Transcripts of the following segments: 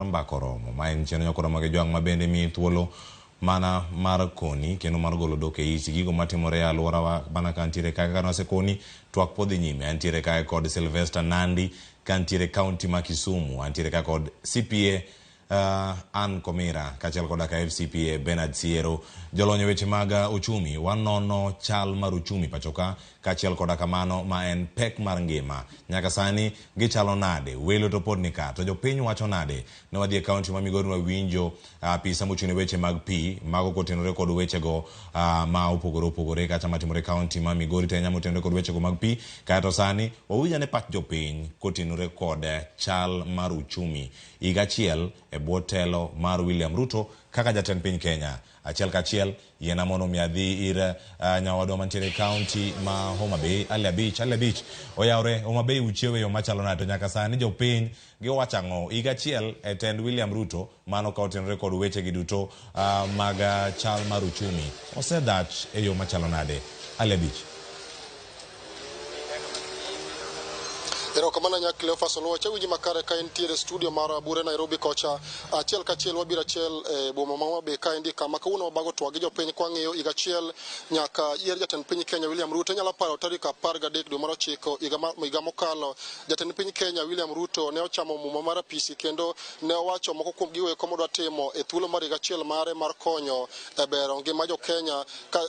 Mbaka Oromo. Ma en chenro nyakoro mag jwang' ma bende miyi thuolo mana mar koni kendo mar golo dhok e iti gigo matimore e alworawa mana ka ntiere kae kaka nasekoni twak podhi nyime. Antiere kae kod Sylvester Nandi kantiere kaunti ma Kisumu, antiere kae kod CPA Ann Komira kaachiel koda ka FCPA Bernard Siero. Jolony e weche mag uchumi wanono chal mar uchumi pachoka kaachiel koda kamano ma en pek mar ngima. Nyaka sani gichalo nade? Welo to pod nika to jopiny wacho nade? Ne wadhi e kaunti ma Migori wawinjo apisa mochung' ne weche mag pi mago kotenore kod wechego ma opogore opogore kata matimore e kaunti ma Migori to ahinya motenore kod wechego mag pi. Kaeto sani wawinj ane pach jopiny kotenore kod chal mar uchumi higa achiel e bwo telo mar William Ruto kaka jatend piny Kenya. Achiel kachiel yiena mondo mi adhi ir nyawadwa mantiere e kaunti ma Homa Bay, Ali Abich. Ali Abich oyawre Homa Bay uchiewo e yo machalo nade to nyaka sani jopiny giwacho ang'o? Higa achiel e tend William Ruto mano ka otenore kod weche gi duto mag chal mar uchumi osedhach e yo machalo nade? Ali Abich. Erokamano nya Cleophas Oluoch, awinji makare ka intiere studio mar Abure Nairobi kocha. Achiel kachiel wabiro achiel e boma ma Homa Bay kaendi kama kawuono wabago twak gi jopiny kwang'iyo higa achiel nyaka yier jatend piny Kenya William Ruto. Inyalo paro tarik 13 dwe mar ochiko higa mokalo jatend piny Kenya William Ruto ne ochamo muma mar apisi kendo ne owacho moko kuom gigo eko modwa timo e thuolo mar higa achiel mare mar konyo e bero ngima jo Kenya ka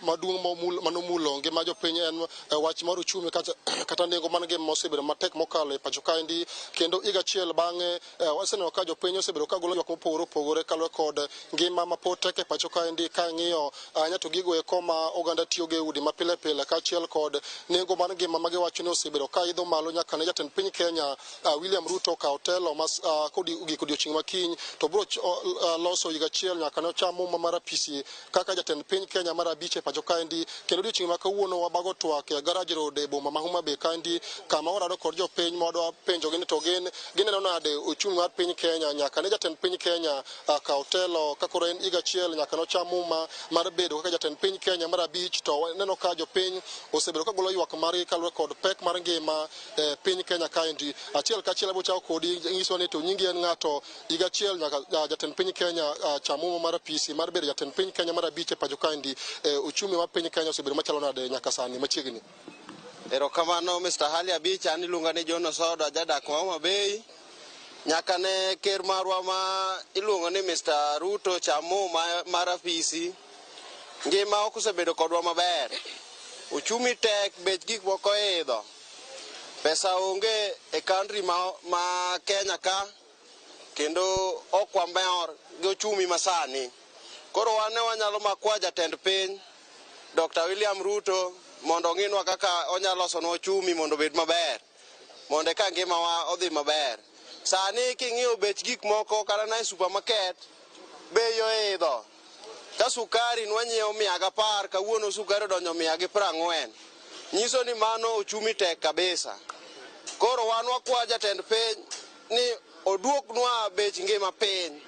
maduong' manomulo ngima jopiny en wach mar uchumi kata nengo mar ngima mosebedo matek mokalo e pacho kaendi. Kendo higa achiel bang'e waseneno ka jopiny osebedo ka golo ywak mopogore opogore kaluwore kod ngima mapod tek e pacho kaendi ka ng'iyo ahinya to gigo eko ma oganda tiyogo e udi ma pile pile kaachiel kod nengo mar ngima ma giwacho ni osebedo ka idho malo nyaka ne jatend piny Kenya William Ruto okawo telo ma kogik odiochieng' ma kiny to biro loso higa achiel nyaka ne ocham muma mar apisi kaka jatend piny Kenya mar abich e pacho kaendi. Kendo odiochieng' ma kawuono wabago twak e Garage Road e boma ma Homa Bay kaendi kama warado kod jopiny ma wadwa penjogi ni to gin gineno nade uchumi mar piny Kenya nyaka ne jatend piny Kenya kaw telo ka koro en higa achiel nyaka nocham muma mar bedo kaka jatend piny Kenya mar abich. To waneno ka jopiny osebedo ka golo ywak margi kaluwore kod pek mar ngima e piny Kenya kaendi. Achiel kachiel abiro chako kodi nyiso ni to nyingi en ng'ato higa achiel nyaka jatend piny Kenya cham muma mar apisi mar bedo jatend piny Kenya mar abich e pacho kaendi. Uchumi mar piny Kenya osebedo machalo nade nyaka sani machiegni? Erokamano Mr. Hali Abich, an iluonga ni John Osodo, ajadak ma Homa Bay. Nyaka ne ker marwa ma iluongo ni Mr. Ruto cham muma mar apisi, ngima ok osebedo kodwa maber. Uchumi tek, bech gik moko oidho. Pesa onge e country ma Kenya ka, kendo ok wamor gi uchumi masani. Koro wan ne wanyalo makwa jatend piny Dr. William Ruto mondo ong'inwa kaka onyalo losonwa uchumi mondo obed maber, mondo eka ngimawa odhi maber. Sani king'iyo bech gik moko kata na e supermarket, bei oidho. Ka sukari nwanyiewo 110, kawuono sukari odonjo 140. Nyiso ni mano uchumi tek kabisa. Koro wan wakwa jatend piny ni oduoknwa bech ngima piny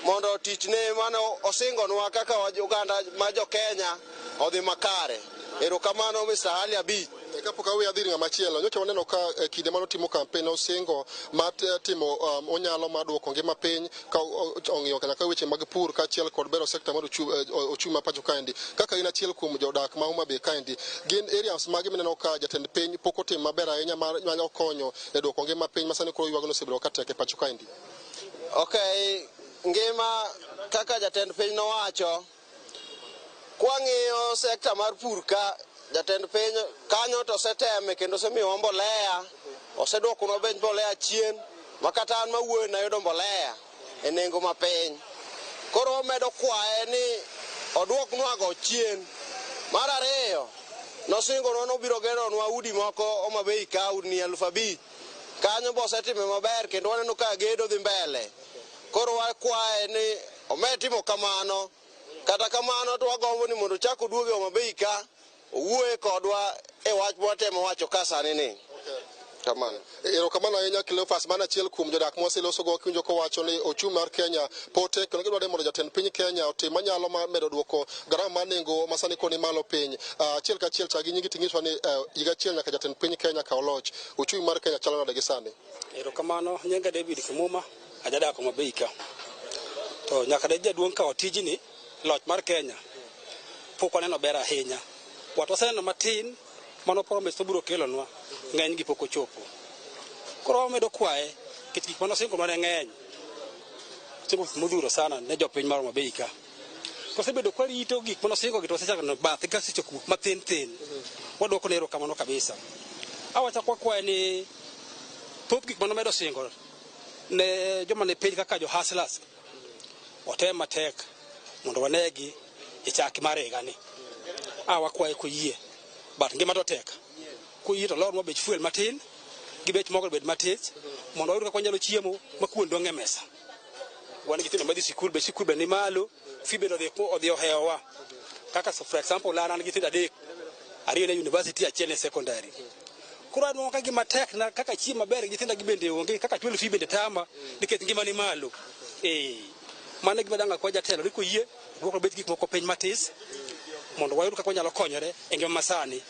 mondo tichne mane osingonwa kaka oganda ma jo Kenya odhi makare. Erokamano Mr. Ali Abich. Kapok aweyo adhi ir ng'ama chielo, nyocha waneno ka kinde mane otimo campaign osingo mar timo onyalo mar duoko ngima piny ka ong'iyo nyaka weche mag pur kaachiel kod bero sekta mar ochumi ma pacho kaendi. Kaka in achiel kuom jodak ma Homa Bay kaendi, gin areas mage mineno ka jatend piny pok otimo maber ahinya mar nyalo konyo e duoko ngima piny ma sani koro ywagno osebedo ka tek e pacho kaendi? Okay, ngima kaka jatend piny nowacho, kwang'iyo sekta mar pur ka, jatend piny kanyo to oseteme kendo osemiyowa mbolea, oseduokonwa bech mbolea chien, ma kata an mawuoyo nayudo mbolea e nengo mapiny. Koro wamedo kwaye ni oduoknwago chien. Mar ariyo, nosingonwa nobiro geronwa udi moko Homa Bay ka, udi 5,000. Kanyo be osetime maber kendo waneno ka gedo dhi mbele. Koro wakwaye ni omed timo kamano. Kata kamano to wagombo ni mondo ochak oduog e Homa Bay ka, owuoye kodwa e wach mwatemo wacho ka sani ni. Kamano. Erokamano ahinya Cleophas, mano achiel kuom jodak mwaselosogo kiwinjo kowacho ni ochumi mar Kenya pod tek kendo gidwaro mondo jatend piny Kenya otim manyalo mar medo duoko garama mar nengo ma sani koro ni malo piny. Achiel kachiel chak gi nyingi ting'iswa ni higa achiel nyaka jatend piny Kenya kaw loch. Uchumi mar Kenya chalo nade gi sani? Erokamano, nyinga David Kimuma, Ajadak Homa Bay ka. To nyaka ne jaduong' kawo tijni, loch mar Kenya, pok waneno ber ahinya. Wat waseneno matin mano promise obiro kelonwa, ng'eny gi pok ochopo. Koro wamedo kwaye, nikech gik manosingonwa ne ng'eny. Osingo gik modhuro sana ne jopiny mar Homa Bay ka. Wasebedo kwarito gik manosingo gi to wasechako neno bathe ka osechopo mathin thin. Wadwoko ne erokamano kabisa. Awachako wakwaye ni thoth gik manomedo singo ne joma ni piny kaka jo hustlers otem matek mondo wanegi e chak mar higani. A wakwaye koyie, but ngima to tek. Koyie to lornwa bech fuel matin gi bech mogo bed matis mondo wayud kaka wanyalo chiemo ma kuon dong' e mesa. Wan gi nyithindo madhi sikul, bech sikul be ni malo, fee bende odhi ohewowa. Kaka for example an gi nyithindo adek, ariyo ne university, achiel ne secondary. Koro anwang'o ka gima tek na kaka chiemo maber gi nyithinda gi bende onge, kaka chulo fee bende tama nikech ngima ni malo. Mano e gima dang' akwa jatelo ni koyie duoko bech gik moko piny matis mondo wayud kaka wanyalo konyore e ngima masani.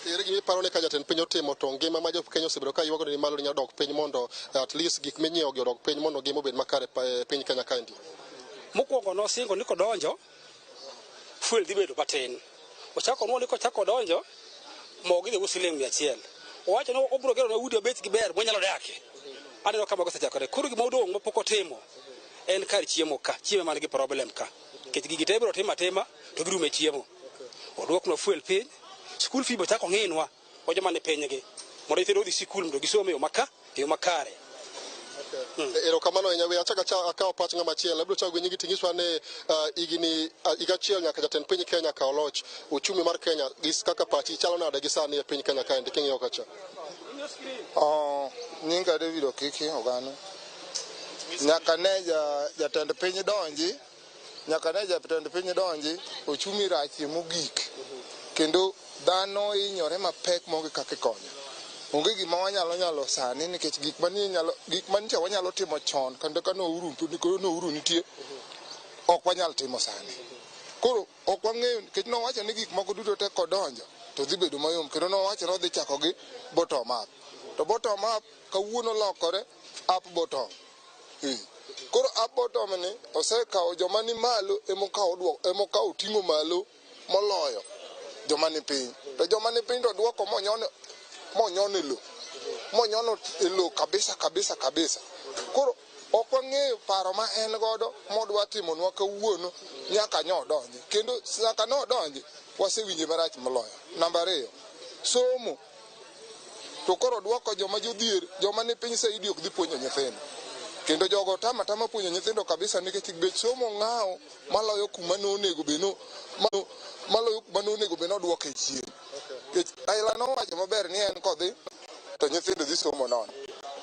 Ere gima iparo ni ka jatend piny otimo to ngima ma jo Kenya osebedo ka ywago ni malo nyalo dok piny mondo at least gik minyiewo gi odok piny mondo ngima obed makare e piny Kenya kaendi? Mokwongo nosingo ni kodonjo fuel dhi bedo matin. Ochako nwo ni kochako donjo mogo idhi us siling 100. Owacho ni obiro gero nwa udi mabechgi ber mwanyalo dakie. Aneno ka mago osechakore. Koro gima odong' mapok otimo en kar chiemo ka. Chiemo ema nigi problem ka. Nikech gigi te ibiro timo atima to girumo e chiemo. Oduoknwa fuel piny, school fee be ochako ng'inwa wa joma ni piny gi mondo nyithindo odhi sikul mondo gisom e yo maka e yo makare. Erokamano ahinya. We achak akawo pach ng'ama chielo. Abiro chako gi nyingi tinyiswa ni higni higa achiel nyaka jatend piny Kenya kaw loch. Uchumi mar Kenya gi kaka pachi chalo nade gi sani e piny Kenya kaendi king'iyo kacha? Nyinga David Okiki Ogano. Nyaka ne jatend piny donji, nyaka ne jatend piny donji, ochumi rachie mogik. Kendo dhano hinyore mapek maonge kaka ikonyo. Onge gima wanyalo nyalo sani nikech gik manie nyalo gik manyicha wanyalo timo chon kendo ka Uhuru no Uhuru nitie ok wanyal timo sani. Koro ok wang'eyo nikech nowacho ni gik moko duto te kodonjo to dhi bedo mayom kendo nowacho ni odhi chako gi bottom up. To bottom up kawuono lokore up bottom. Koro up bottom ni osekawo joma ni malo emokawo emokawo ting'o malo moloyo joma ni piny. To joma ni piny to duoko monyono monyono e lo. Monyono e lo kabisa kabisa kabisa. Koro ok wang'eyo paro ma en godo modwa timonwa kawuono nyaka nyo odonji. Kendo nyaka ne odonji wasewinje marach moloyo. Namba ariyo, somo. To koro duoko joma jodhier, joma ni piny saidi ok dhi puonjo nyithindo. Kendo jogo tama tama puonjo nyithindo kabisa nikech bech somo ng'awo maloyo kuma nonego bed no maloyo kuma nonego bed noduoke chien. Nikech Raila nowacho maber ni en kodhi to nyithindo dhi somo nono.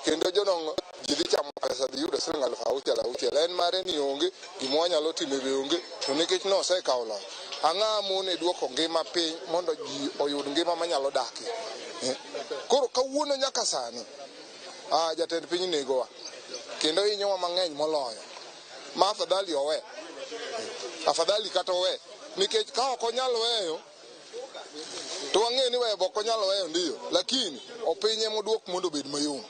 Kendo jodongo ji dhi chamo pesa dhi yudo siling 6,000 6,000. En mare ni onge, gima wanyalo timo be onge, to nikech nosekawo loch. Ang'a mone duoko ngima piny mondo ji oyud ngima manyalo dakie. Koro kawuono nyaka sani, jatend piny negowa. Kendo hinyowa mang'eny moloyo. Ma afadhali owe. Afadhali kata owe. Nikech ka ok onyal weyo, to wang'eyo ni weyo be ok onyal weyo ndiyo. Lakini opiny ema oduok mondo obed mayom.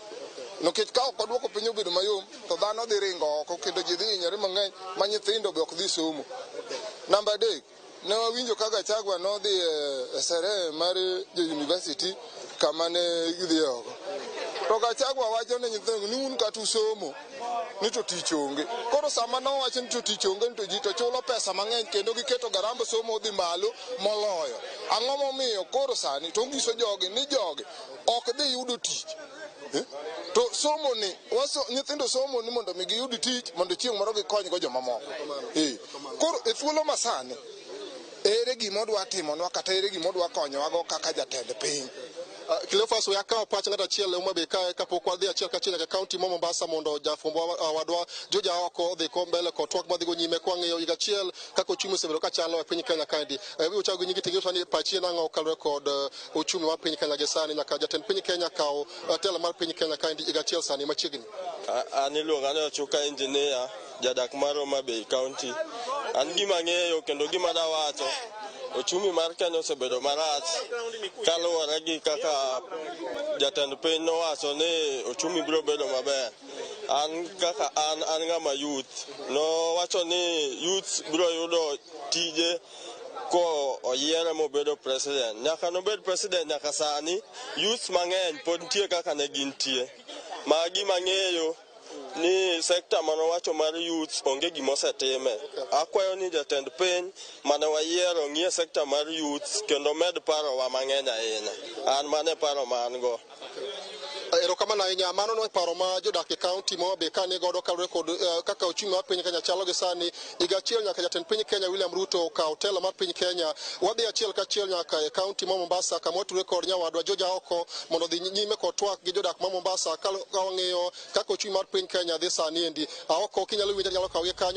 Nikech ka ok oduoko piny obedo mayom, to dhano dhi ringo oko kendo ji dhi hinyore mang'eny ma nyithindo be ok dhi somo. Namba adek, ne wawinjo ka Gachagua nodhi e sherehe mar jo university kama ne gidhi oko. To Gachagua wacho ne nyithindo ni un kata usomo ni to tich onge. Koro sama nowacho ni to tich onge ni to ji to chulo pesa mang'eny kendo giketo garamb somo odhi malo moloyo. Ang'o momiyo koro sani to onyiso jogi ni jogi ok dhi yudo tich. To somo ni, nyithindo somo ni mondo mi giyud tich mondo chieng' moro gikony go jomamoko. Koro e thuolo masani, ere gima odwa timonwa kata ere gima odwa konyowago kaka jatend piny? Cleophas, we akawo pach ng'ato achiel e Homa Bay kae kapok wadhi achiel kachiel nyaka kaunti ma Mombasa mondo jafwambo wadwa Joja oko odhi ko mbele kod twak madhi go nyime kwang'iyo higa achiel kaka uchumi osebedo kachalo e piny Kenya kaendi. Wabiro chako gi nyingi ting'iso ni pachi en ang'o kaluwore kod uchumi mar piny Kenya gi sani nyaka jatend piny Kenya kaw telo mar piny Kenya kaendi higa achiel sani machiegni. An iluonga ni Ochuka Engineer, jadak mar Homa Bay County. An gima ang'eyo kendo gima dawacho, ochumi mar Kenya osebedo marach kaluwore gi kaka jatend piny nowacho ni ochumi biro bedo maber. An kaka an ng'ama youth. Nowacho ni youth biro yudo tije ko oyiere mobedo president. Nyaka nobed president nyaka sani, youth mang'eny pod nitie kaka ne gintie. Ma gima ang'eyo ni sector manowacho mar youth onge gimosetime. Akwayo ni jatend piny mane wayiero ng'iye sector mar youth kendo med parowa mang'eny ahinya. An mano e paro ma an go. Erokamano ahinya. Mano no paro ma jodak e kaunti ma Homa Bay ka ni godo kaluwore kod kaka ochumi mar piny Kenya chalo gi sani. Higa achiel nyaka jatend piny Kenya William Ruto okaw telo mar piny Kenya. Wadhi achiel kachiel nyaka e kaunti ma Mombasa kama watudore kod nyawadwa George Aoko mondo odhi nyime kod twak gi jodak ma Mombasa ka wang'iyo kaka ochumi mar piny Kenya dhi sani endi. Aoko, kinyalo winja, nyalo kawo gi kanyo.